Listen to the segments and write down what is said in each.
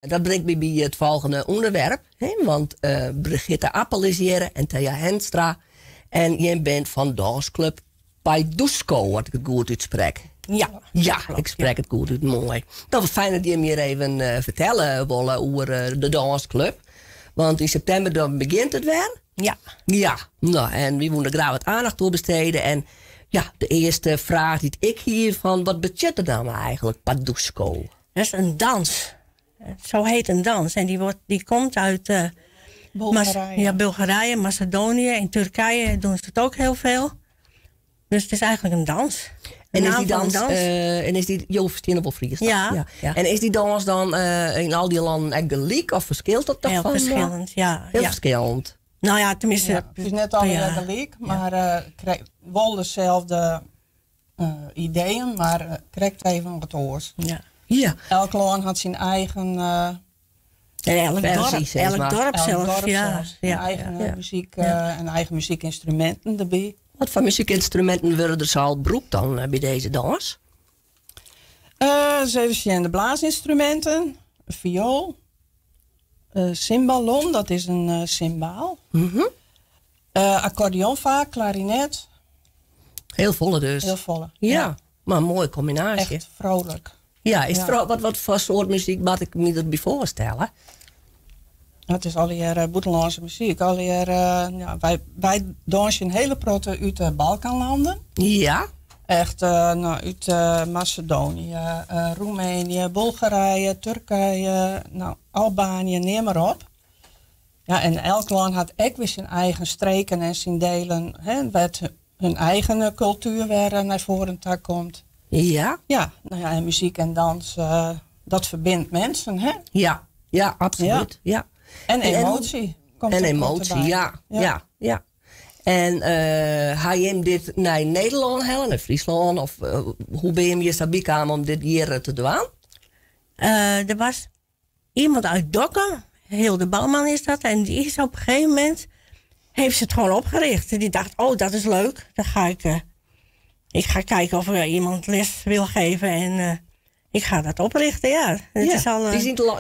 Dat bringt my by it folgjende ûnderwerp, want Brigitte Appel is hjir en Thea Henstra. En jim bent fan dânsklup Paidusko, as ik it goed útsprek. Ja. Ja, ik sprek it goed út, moai. Dat wat fijn dat jim hjir even fertelle wolle oer de dânsklup. Want yn septimber dan begjint it wer. Ja. Ja, no, en wy woene graach wat oandacht oer bestede. En ja, de earste fraach dy't ik hie fan wat betsjut it dan eigentlik, Paidusko? Dat is in dans. Zo heet een dans. En die, wordt, die komt uit uh, Bulgarije. Ja, Bulgarije, Macedonië. In Turkije doen ze het ook heel veel. Dus het is eigenlijk een dans. En is dy dans, dans. Uh, en is dy, jo fersteane wol Frysk? Ja, ja. ja. En is dy dans dan uh, yn al dy lannen ek gelyk of ferskilt dat toch Heel fan? Ferskillend, ja. Heel ja. ferskillend. No ja, teminsten. Ja, it is net allegear gelyk, mar uh, wol deselde ideeën, mar krekt even wat oars. Ja. Ja. Elk lân hat syn eigen. En elk dorp, elk dorp zelfs. Ja. Ja. Eigen muzyk en eigen muzykynstruminten derby. Wat foar muzykynstruminten wurde der sa al brûkt dan by dizze dans? Uh, even sjen, de blaasynstruminten, in fiool, uh, cimbalom, dat is in uh, cymbaal. Uh, akkordeon faak, klarinet. Hiel folle dus. Hiel folle. Ja, mar in moaie kombinaasje. Echt vrolijk. Ja, is ja. Wat, wat foar soart muzyk moat ik my derby foarstelle? It is allegear bûtenlânske muzyk. Allegear, ja, wy, wy dânsje in hiele protte út de Balkanlannen. Ja. Echt uh, no, út uh, Macedonië, uh, Roemenië, Bulgarije, Turkije, no, Albanië, neam mar op. Ja, en elk lân hat ek wer syn eigen streken en syn dielen, hè, wêr't hun eigen kultuer wer nei foaren ta komt. Ja. Ja, no ja, en muzyk en dans, dat ferbynt minsken, hè? Ja, ja, absolút. Ja. En emoasje. Komt en emoasje, ja, ja. ja, En uh, ha jim dit nei Nederlân helle, nei Fryslân? Of uh, hoe binne jim hjir sa by kaam om dit hjir te dwaan? Uh, der was iemand uit Dokkum, Hilde Bouwman is dat, en die is op een gegeven moment, heeft ze het gewoon opgericht. En die dacht, oh, dat is leuk, dan ga ik, uh, ik ga kijken of er iemand les wil geven en uh, ik ga dat oprichten, ja. Het ja. Is al,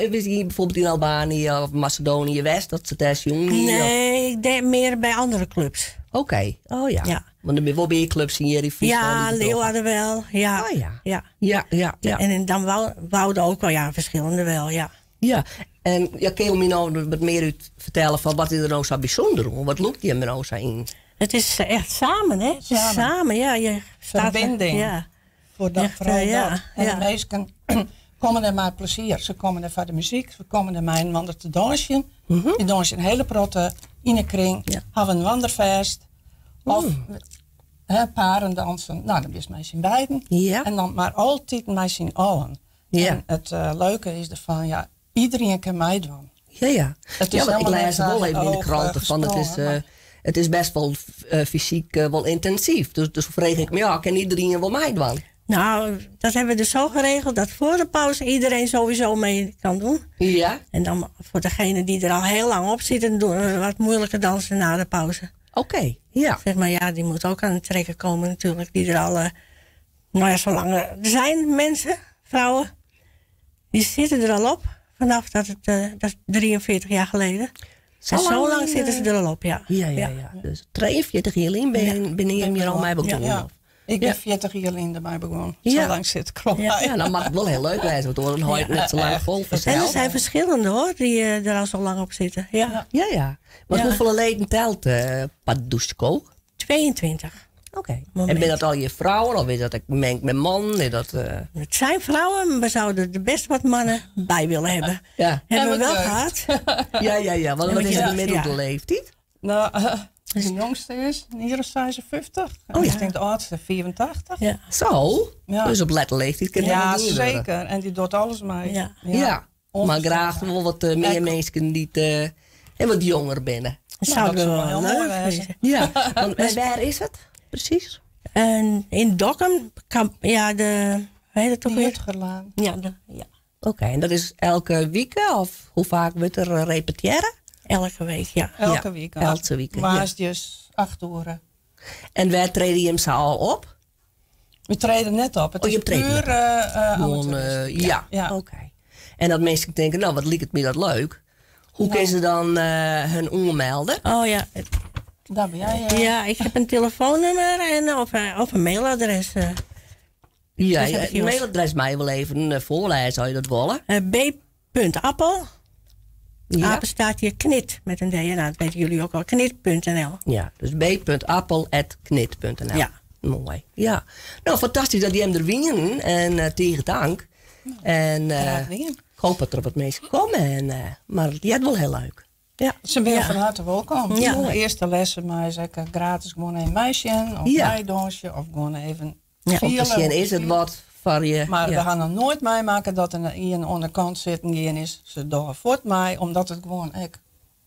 uh, is die bijvoorbeeld yn Albanië of Macedonië west, dat se dêr sjoen? Nee, ik denk mear by oare klups. Oké, okay. Oh ja. Ja. Want der binne wol mear klups hjir yn Fryslân. Ja, Leeuwarden wel, ja. Oh ja. Ja, ja, ja. ja. En in Damwoude ook wel, ja, ferskillende wol, ja. Ja, en ja, kinne jo my no wat mear út fertelle fan wat is der no sa bysûnder oan? Wat lûkt jim der no sa yn? It is echt samen, hè? Samen. Samen, ja. Je staat, Ferbining. Ja. Foar dat, Echt, foaral ja, dat. En ja. de minsken komme der mei plezier. Se komme der foar de muzyk, se komme der mei inoar te dânsjen. Dy dânsje in hiele protte yn 'e kring, hawwe in wanderfêst. Of hè, paren dansen. No, dan bist mei syn beiden. Ja. En dan mar altyd mei syn allen. Ja. En it uh, leuke is derfan, ja, iderien kin meidwaan. Ja, ja. It is Ja, want ik helemaal lês net wol even yn de oh, krante fan it is, gesprongen, uh, it is bêst wol uh, fysyk uh, wol yntinsyf. Dus, dus frege ik my ôf, kin iderien wol meidwaan? Nou, dat hebben we dus zo geregeld dat voor de pauze iedereen sowieso mee kan doen. Ja. En dan voor degene die er al heel lang op zitten, doen we wat moeilijker dansen na de pauze. Oké, okay, ja. Zeg maar, ja, die moet ook aan het trekken komen natuurlijk. Die er al, uh, nou ja, zo lang. Er zijn mensen, vrouwen, die zitten er al op. Vanaf dat het, uh, dat is 43 jaar geleden. Zo en zo lang, lang zitten ze er al op, ja. Ja, ja, ja. Dus 43 jaar lyn bin, binne jim hjir al mei begûn? Ja. Ik bin 40 jier lyn dermei begûn. Ja. Sa lang sit ik al Ja. Ja, dan moat it wol hiel leuk wêze, want dan hâld je it net sa lang fol En er fansels. zijn verschillende hoor, die uh, er al zo lang op zitten. Ja. Ja, ja. Want Ja. hoefolle leden telt uh, Padusco? 22. Oké. Moment. En binne dat allegear frouen of is dat ek mingd mei mannen? Is dat, uh... Het zijn vrouwen, maar we zouden er best wat mannen bij willen hebben. Ja. Hebben En we wat wel jeugd. gehad. Ja, ja, ja. Want wat is de Ja. gemiddelde Ja. leeftijd? No, de jongste is in jier of 56. En Oh ja. Ik tink de âldste 84. Ja. Zo? Ja. Dus op lette leeftijd kin dat Ja, wol dien wurde. zeker. En dy docht alles mei. Ja. Ja. Maar graach wol wat uh, mear Ja, minsken dy't uh, en wat jonger binne. Dat Nou, zouden dat we soe wel wel heel mooi leuk wezen. vinden. Ja. Want, en wêr is it presys? En in Dokkum, kamp, ja, de, hoe heet het ook De weer? Jutgerlaan. Ja, de, ja, Oké, en dat is elke wike of hoe faak wurdt der eh, repetearre? Elke week, ja. Elke Ja, wike. elke wike, ja. Woansdeis, 8 oere. En wêr trede jim sa al op? We trede net op. It Oh, is je treedt puer net uh, Gewoan, amateuristisch. ja. Ja. Oké. En dat minsken tinke, no, wat liket my dat leuk. Hoe kinne se dan hun oanmelde? Oh ja. Daar ben jij. Ja, ik heb een telefoonnummer en, of een mailadres. Ja, Dus heb ik ja, hier mailadres mij wel even voorlezen, zou je dat willen? B.appel, Ja. apenstaartje knit met een D. En dat weten jullie ook al, knit.nl. Ja, dus b.appel.knit.nl. Ja. Mooi. Ja. Nou, fantastisch dat die hem er winnen. En tegen dank. En Graag gedaan. ik hoop dat er wat mensen komen. En, maar het is wel heel leuk. Ja. Ze zijn van harte welkom. Ja. De eerste lessen maar is ik gratis gewoon een meisje of Ja. een dansje of gewoon even Ja. Om te vielen. zien, is het wat voor je? Maar ja. we gaan nog nooit meemaken dat er een onderkant zitten gaan is. Ze doen voort mij, omdat het gewoon ik.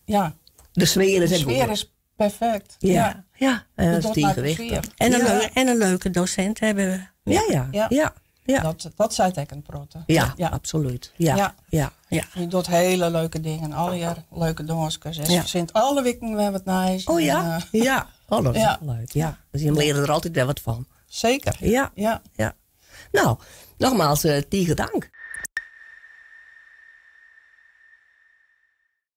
Ja, De sfeer is de echt sfeer goed. is perfect. Ja. Ja. En dat is doet die mij gewicht. plezier. En een, Ja. leuke, en een leuke docent hebben we. Ja, ja. Ja. Ja. Ja. Dat zei ik een protte. Ja, Ja. absoluut. Ja. Ja. Ja. Ja. Je doet hele leuke dingen. Alle jaar leuke dansjes. En Ja. Ze vindt alle weken weer wat nice. Oh En, ja? Ja. Oh, dat is Ja. wel leuk. Ja. Dus je leren er altijd wel wat van. zeker. Ja. Ja. Ja. Nou, nogmaals, tegen dank.